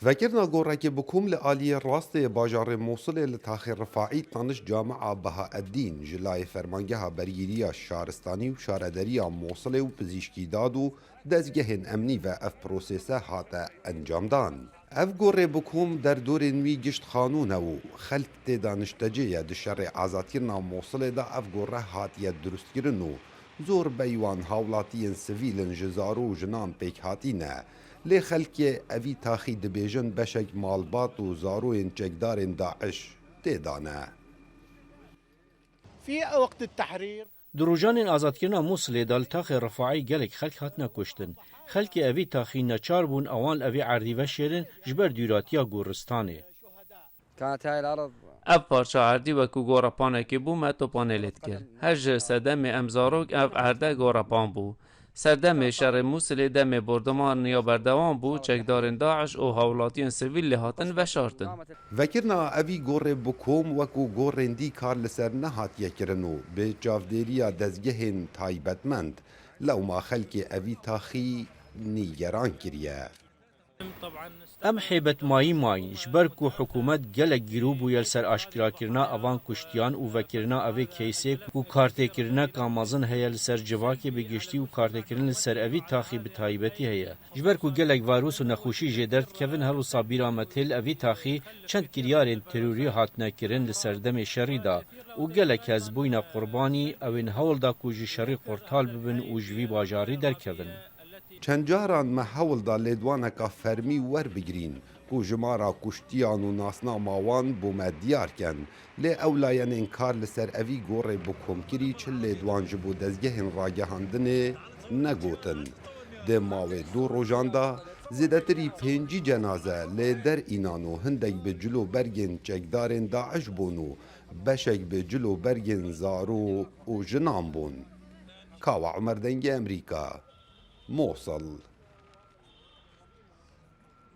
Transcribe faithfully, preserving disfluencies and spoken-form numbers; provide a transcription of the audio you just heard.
Vekirina gorekê bi kom li aliyê rastê bajarê Mosilê li taxê Rifaî Taniş Camia Bahaeddîn ji layê Fermangeha Bergîriya Şaristanî û Şarederiya Mosilê û pizîşkî dad û dezgehên emnî ve ev prosese hate encamdan. Ev gorê bi kom derdorên wî gişt xanûn e û xelk tê de niştecê ye di şerê azadkirina Mosilê de ev gore hatiye durustkirin û zor beywan hawlatiyên sivîl in ji zaro û jinan pêk hatî ne. Lê xelkê evî taxî dibêjin beşek malbat û zaroyên çekdarên DAIŞ tê de ne. في وقت التحرير Di rojanên azadkirina Mûsilê de li taxê Rifaî gelek xelk hatine kuştin. Xelkê evî taxî neçar bûn ewan li evî erdî veşêrin ji ber dûratiya goristanê. كانت هاي الأرض Ev parça erdî wekû gorepanekê bû, me topanê lê dikir. Her ji sedemê em zarok ev erde gorepan bû. Serdemê şerê Mûsilê demê bordimaniya berdewam bû, çekdarên DAIŞ û hawlatiyên sivîl lê hatin veşartin. Vekirina evî gorê bi kom wekû gorên dî kar li ser nehatiye kirin û bi çavdêriya dezgehên taybetmend lewma xelkê evî taxî nîgeran kiriye. Em hêbetmayî mayîn, ji ber ku hikûmet gelek girû bûye li ser aşkirakirina evan kuştiyan û vekirina evê keysê ku kartêkirineka mezin heye li ser civakê bi giştî û kartêkirin li ser evî taxî bi taybetî heye. Ji ber ku gelek vayrûs û nexweşî jê derdikevin, her wisa bîra me tê li evî taxî çend kiryarên terorî hatine kirin li serdemê şerî de û gelek kes bûyne qurbanî, ew ên hewl da ku ji şerî qurtal bibin û ji vî bajarî derkevin. Çend caran me hewl da lêdwaneka fermî werbigirîn ku jimara kuştiyan û nasnama wan bo me diyar ken, lê ew layenên kar li ser evî gorê bi komkirî çi lêdwan ji bo dezgehên ragihandinê negotin. Di mawê du rojan de zêdetirî pêncî cenaze li der înan û hindek bi cil û bergên çekdarên DAIŞ bûn û beşek bi cil û bergên zaro û jinan bûn. Kawa Umer Dengê Emerîka, Mosil.